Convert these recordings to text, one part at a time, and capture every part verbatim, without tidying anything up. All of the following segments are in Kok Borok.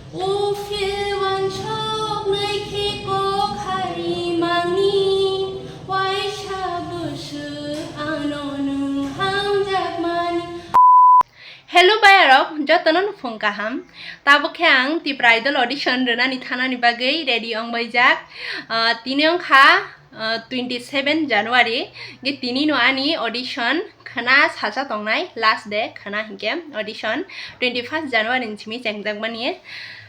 Uphil wansoknai khe kok hari mangni, waisa bwswk ano nwng hamjakmani. Hello bayarok, jotono nukhung kaham. Tabuk khe ang Tipra Idol audition rwnani thanani bagwi ready wngbaijak. Ah, tini wngkha, ah, twenty seven January, ge tini no ani audition khwna sacha tongnai, last day khwna hinkhe audition twenty first January ni simi chengjagmani.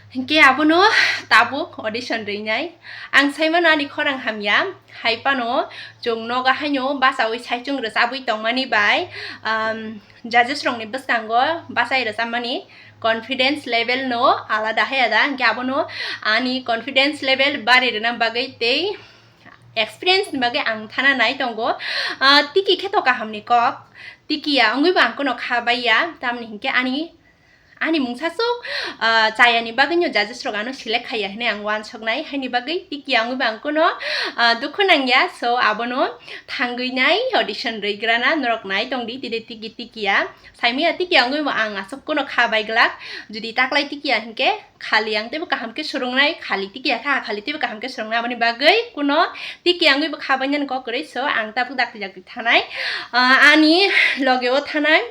Hinkhe abono tabuk audition rwnai. Ang saimano ani khorang hamya, hai phano chwng nogo haino bachaui saichung rwchabwi tongmani bai, um, judges rokni bwskango bachai rwchapmani confidence level no alada hai ada, hinkhe abono ani confidence level bari rwna bagwi tei experience ni bagwi ang thana nai tongo. Ah, tiki khe to kaham ni kok, tiki ya wngwi bo ang kuno kha bai ya, tamni hinkhe ani, ani mungsa swk, ah, chaya ni bagwi no judges rok ano select khaiya hinwi ang uansuk nai, haini bagwi tiki ya wngwi bo ang kuno, ah, dukhu nang ya. So abono thangwi nai audition rwigwrana norok nai tong di, tide tiki tiki ya. Saimaya tiki ya wngwi bo ang aswk kuno kha bai glak. Jodi taklai tiki ya hinkhe khali ang teibo kaham khe swrwngnai, khali tiki ya kha, khali teibo kaham khe swrwngnai, aboni bagwi kuno tiki ya wngwi bo kha bai nani kok kwrwi. So ang tabuk dakti dakti thanai, ah, ani loge o thanai,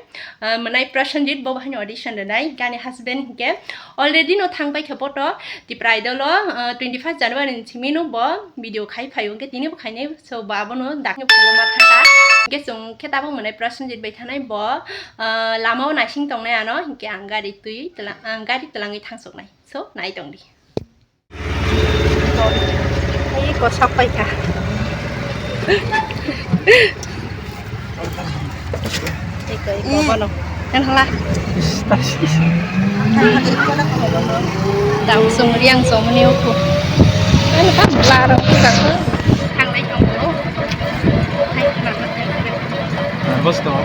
ah, mwnai Prasenjit, bo bo haino audition rwnai, ani husband hinkhe already no thang pai khe bo to Tipra Idol o, ah, twenty first January ni simi no bo video khai phaio, hinkhe tini bo khainai. So bo abono dakti phungo ma thangkha. Hinkhe chwng khe tabuk mwnai Prasenjit bai thanai bo, ah, lama o naising tongnai ano, hinkhe ang gari twi twlang, ang gari twlangwi thangsuknai. So nai tong di. Ei ko sak pai kha. Iko, iko, bono. Kan hala. Dam sung riang sung ni uku. Kan kan laro ku ka ko. Thang lai tong ko. Hai, kan. Bus to.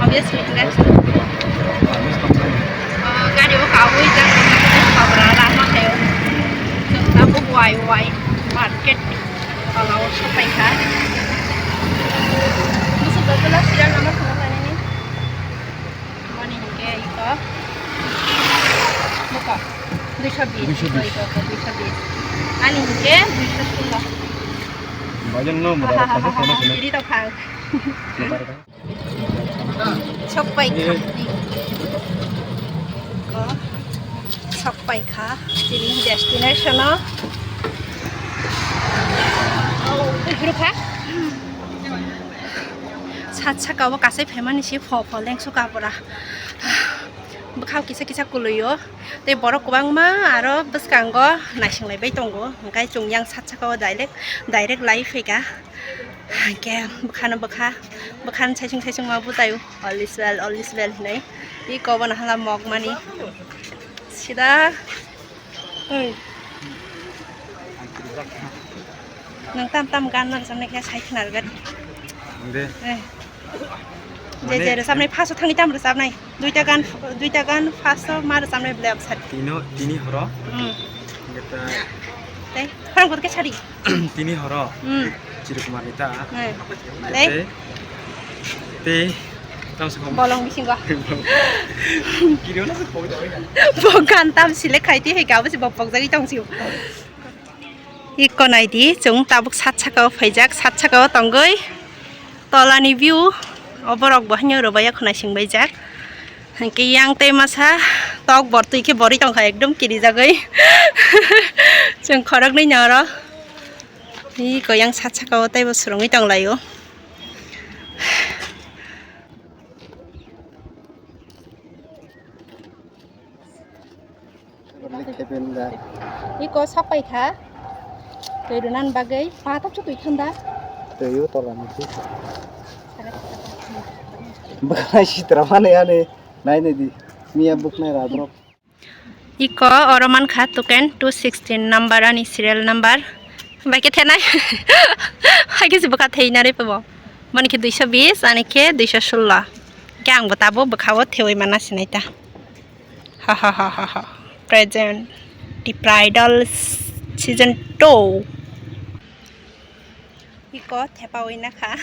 Obviously, kan. Bus to. Ah, gari o ka ui jak, ka bra la ma khayo. Chwng tabuk wai wai market tola o sopai kha. Busu bwswla serial number phano lainani. Mani hinkhe iko. Buka. Duiso bis. Duiso bis. Iko, iko, duiso bis. Ani hinkhe duiso sulo. Bajan no, mura. Ha, ha, ha, ha, ha. Iri to khang. Mura. Sok pai kha. Ko sok pai kha. Chini destination o. Ui, phuru kha. Sat saka o kasai phaimani si pho pho lengsu kapura. Bwkha kisa kisa kului o. Tei borok kwbangma aro bwskango naising lai bai tongo. Hwnkhe chwng yang sat saka o direct, direct lai phaikha. Hwnkhe bwkhano bwkha, bwkhano saisung saisung ma bwtaio. All is well, all is well hinwi. Iko bono hala mokmani. Sida. Oi. Nwng tam tam gan rwchapnai khe sai khna rwgadi. Ang de. Eh. Je mane je rwchapnai first o thangwi tam rwchapnai. Duita gan, duita gan first o ma rwchapnai bwle absat. Tino, tini horo. Hmm. Tei, khorang kotor khe sari. Tini horo. Hmm. Chiruk mani ta. Hmm. Tei? Tei, tei, tamo se kok. Bolong bisingo. Kiri wala se kok. Bo gan tam sile khai tei hai kabo se bo pokjagwi tong sio. Iko nai di, chwng tabuk sat saka o phaijak, sat saka o tongwi. Tola ni view, o borok bo haino rwbai ya khwnai sing bai jak. Hwnkhe yang tei masa tok bor twi khe borwi tongkha ekdom kirijagwi. Chwng khoroknwi no oro. Iko yang sat saka o teibo swrwngwi tong lai o. Iko sapai kha. Twi rwnan bagwi patok chu twi thanda. Twi o tola ni twi. Bwkhwnai sitra mani ani nai nai di. Miya buknai radrok. Iko oro mankha token two sixteen number ani serial number. Bai khe thenai. Hai khe se bwkha thei nari pabo. Boni khe duiso bis, ani khe duiso sullo. Khe ang bo tabuk bwkha o thewi mana sinai ta. Ha ha ha ha ha. Present Tipra Idol season two. Iko thepawi nakha.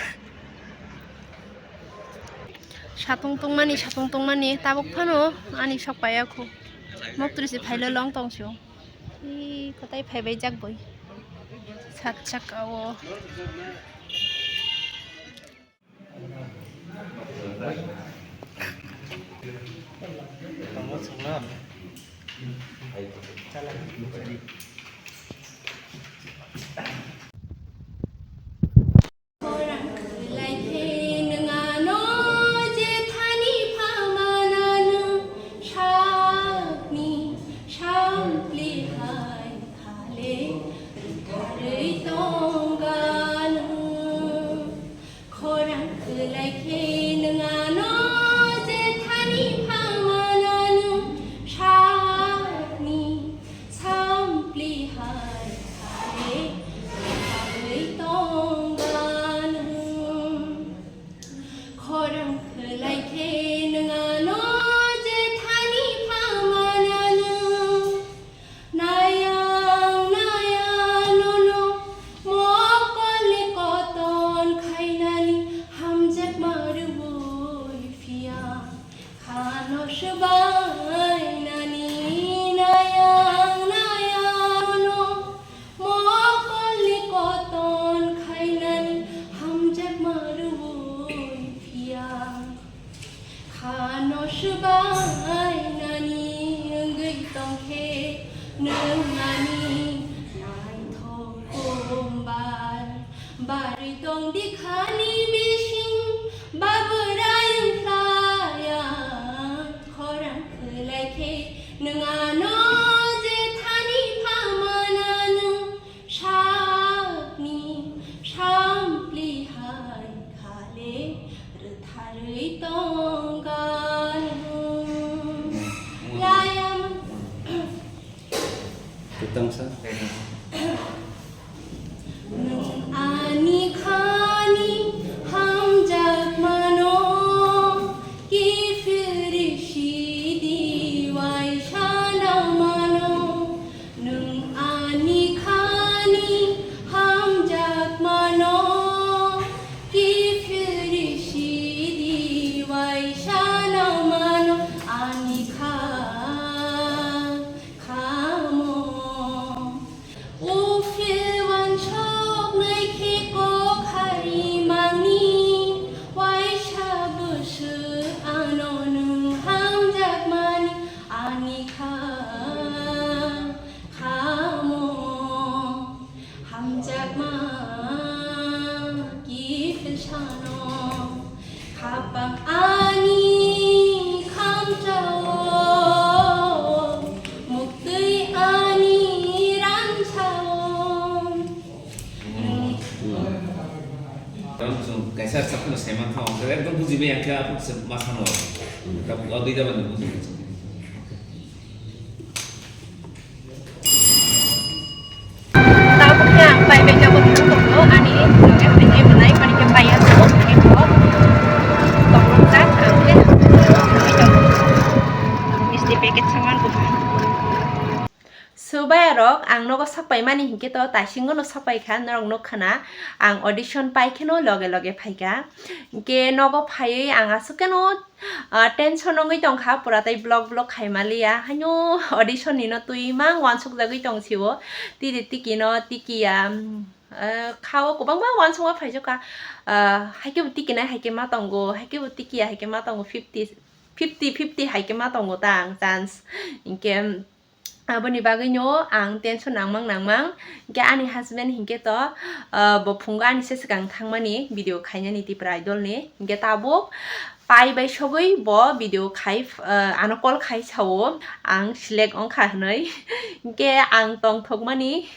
Satung tungmani, satung tungmani, tabuk phano ani sok paiya khu. Moktrisi phailo long tongsu. I kotai phaibai jak boi. Sat saka o. Khorang khwlai khe nwng ano jethani pha mana nwng sakni sampli hai khale rwtharwi tongga nwng. Khorang khwlai khe nwng ano jethani pha mana nwng sakni sampli hai khale rwtharwi tongga nwng. Khorang khwlai khe nwng ano jethani pha mana nwng. Nayang nayang nono mokolni koton khainani hamjakma rwui phiya. Khano swbainani nayang nayang nono mokolni koton khainani hamjakma rwui phiya. Khano swbainani wngwi tongkhe nwng ani naithok kumbar. Barwi tongdi khani bising babwrai wngkhlaya. Khorang khwlai khe nwng ano jethani pha mana nwng sakni sampli hai khale rwtharwi tongga nwng. Layam. Kwtangsa. Nwng ani khani hamjakmano kiphilri sidi waisa nangmano. Nwng ani khani hamjakmano kiphilri sidi waisa nangmano ani kha khamo. Uphil wansoknai khe kok hari mangni waisa bwswk ano nwng hamjakmani ani kha khamo. Hamjakma kiphil sano khapang ani khamchao, muktwi ani ransao. Tamo chwng kaisa saphano saiman kha, ekdom bujibai ang khe, aphuru se ma sano. Tabuk o duita bai bujibai. Tabuk khe ang pai bai jago thang tongo, ani loge hai je mwnai, mani khe pai ya tongo, hai tongo. Tongo jak, ang khe tongo. Misti packet saman buphang. Subai rok ang nogo sapai mani hinkhe to taisingo no sapai kha, norok nuk khana ang audition pai kheno loge loge phai kha. Hinkhe nogo phaiwi ang aswk kheno Ah, tension wngwi tongkha, pura tei vlog vlog khaima liya. Haino audition ni no twi mang wansuk jagwi tong sio. Tidi tiki no tiki ya, mm, ah, khao kwbangma wansukma phaijokha. Ah, haikhe bo tiki nai haikhe ma tongo, haikhe bo tiki ya haikhe ma tongo, fifty, fifty fifty haikhe ma tongo ta ang chance. Hinkhe, Aboni bagwino ang tension nangmang nangmang. Hinkhe ani husband hinkhe to, ah, bo phungo ani se swkang thangmani video khainani Tipra Idol ni. Hinkhe tabuk pai bai sogwi bo video khai, ah, ano call khai sao ang select wngkha hwnwi. Hinkhe ang tongthokmani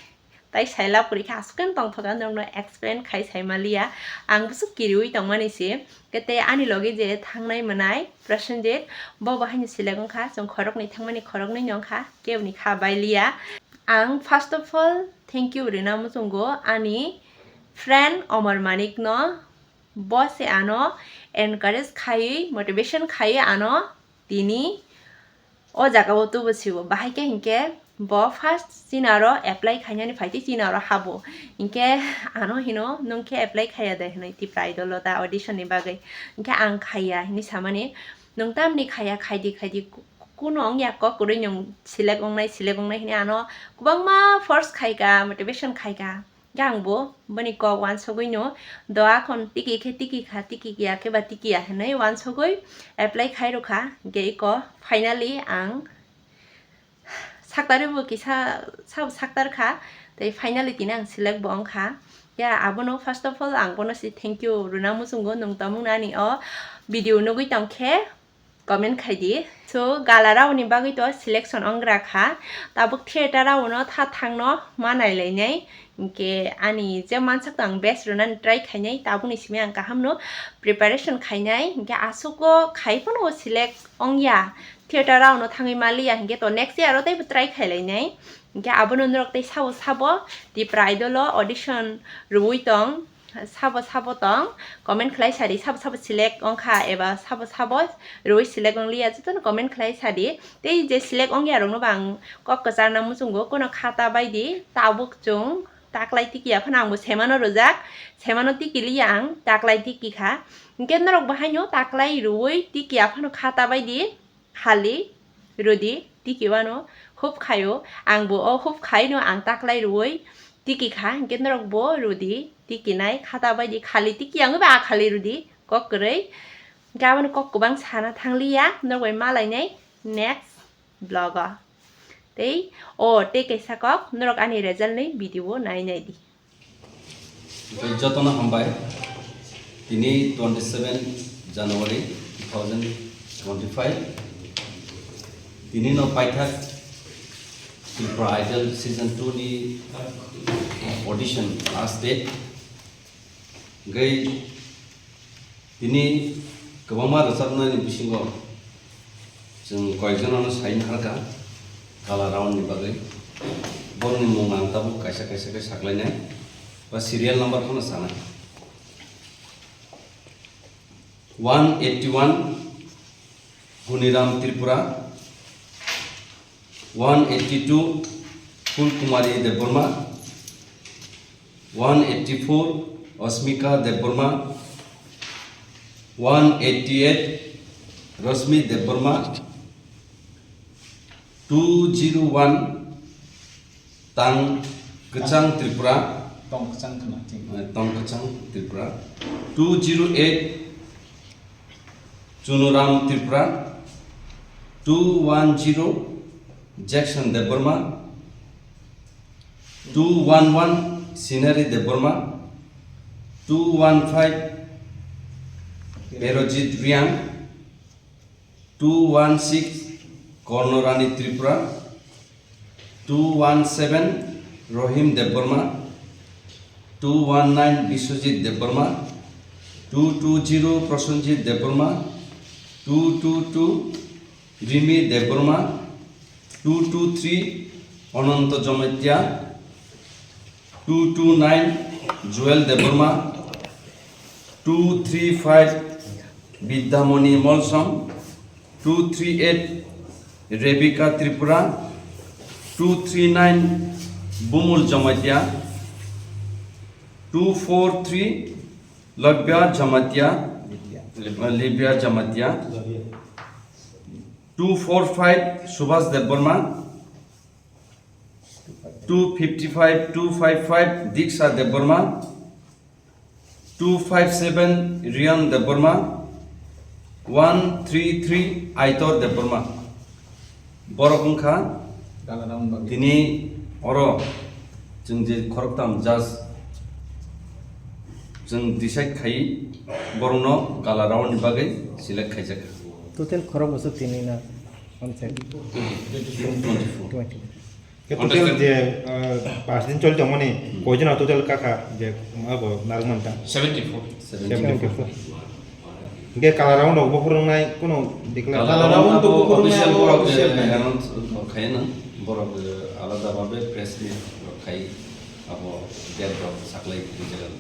tai saila puri khe aswk khe tongthok ang norokno explain khai saima liya. Ang bwswk kiriwi tongmani se. Khe tei ani logi je thangnai mwnai Prasenjit, bo bo haino select wngkha, chwng khoroknwi thangmani khoroknwi no wngkha, keboni kha bai liya. Ang first of all thank you rwna muchungo ani friend Omar Manik no, bo se ano encourage khaiwi, motivation khaiwi ano tini o jaga o tubu sibo. Bahai khe hinkhe bo first chini aro apply khainani phaitwi chini aro habo. Hinkhe ano hino, "Nwng khe apply khaiya de?" hwnwi Tipra Idol o ta audition ni bagwi. Hinkhe ang khaiya hinwi samani, "Nwng tamni khaiya, khaidi, khaidi, Kuno wngya kok kwrwi nwng select wngnai, select wngnai hwnwi ano kwbangma force khaika, motivation khaika. Khe ang bo boni kok uansugwi no doa khon tiki khe tiki kha, tiki ya khe ba tiki ya hwnwi uansugwi apply khai rwkha. Hwnkhe iko finally ang saktarwi bo kisa sabo saktar kha, tei finally tini ang select bo wngkha. Ya, abono first of all ang bono si thank you rwna muchungo, nwng tongmung nani o video nugwi tongkhe comment khai di. So, gala round ni bagwi to selection wngra kha, tabuk theatre round no tha thangno ma nailainai. Hwnkhe ani je mansak to ang best rwnani try khainai, tabukni simi ang kaham no preparation khainai, hwnkhe aswk o khai phano select wngya, theatre round no thangwi maliya, hwnkhe to next year o teibo try khailainai. Hwnkhe abono norok tei sabo sabo Tipra Idol o audition rwui tong, sabo sabo tong, comment khlai sadi, sabo sabo select wngkha eba sabo sabo rwui select wngliya, jotono comment khlai sadi. Tei je select wngya rokno bo ang kok kwcharna muchungo, kono khata bai di, tabuk chwng taklai tiki ya phano ang bo semano rwjak, semano tiki liya ang, taklai tiki kha. Hwnkhe norok bo haino taklai rwui tiki ya phano khata bai di, khali rwdi, tiki wano hub khaio, ang bo o hub khaino ang taklai rwui tiki kha, hwnkhe norok bo rwdi, tiki nai khata bai di, khali tiki ya wngwi ba a khali rwdi, kok kwrwi. Hwnkhe aboni kok kwbang sana thangliya, norok bai malainai next vlog o. Tei o tei kaisa kok, norok ani result ni video o nai nai di. Tei jotono hambai. Tini twenty seven January two thousand twenty five. Tini no paithak Tripura Idol season two ni audition last date. Hwnkhe tini kwbangma rwchapnani bisingo chwng koiekjonono sai naharkha gala round ni bagwi. Borokni mung ang tabuk kaisa kaisa khe saklainai ba serial number phano sanai. One eighty one, Huniram Tripura, one eighty two, Phulkumari Debbarma, one eighty four, Asmika Debbarma, one eighty eight, Rashmi Debbarma, two zero one, Tang Kwchang Tripura, Tong Kwchang khna, thik. Eh, Tong Kwchang Tripura, two zero eight, Chunuram Tripura, two one zero, Jackson Debbarma, two one one, Sinari Debbarma, two one five, Berojit Riang, two one six, Kornorani Tripura, two one seven, Rohim Debbarma, two one nine, Biswajit Debbarma, two two zero, Prosenjit Debbarma, two two two, Rimi Debbarma, two two three, Ananto Jamatia, two two nine, Joel Debbarma, two three five, Bidyamoni Molsom, two three eight, Rebecca Tripura, two three nine, Bumul Jamatia, two four three, Labya Jamatia, Libya. Libya Jamatia, two four five, Subhas Debbarma, two fifty five, two five five, Diksha Debbarma, two five seven, Riyan Debbarma, one three three, Aitor Debbarma. Borok wngkha gala round bagwi. Tini oro chwng je khoroktham judge chwng decide khai, borokno gala round ni bagwi select khaijak. Total khorok bwswk tini na? One second. Twenty four. Twenty. Ke total je, ah, paanch din choli tongmani, hmm, koijon total kaka je abo narwkmani ta? Seventy four. Seventy four. Seventy four. Hingke gala round rok bo phwrwngnai kuno declare. Gala round abo official borok official je announce khai no, borok je alada babe press meet rok khai, abo date rok saklai rijak.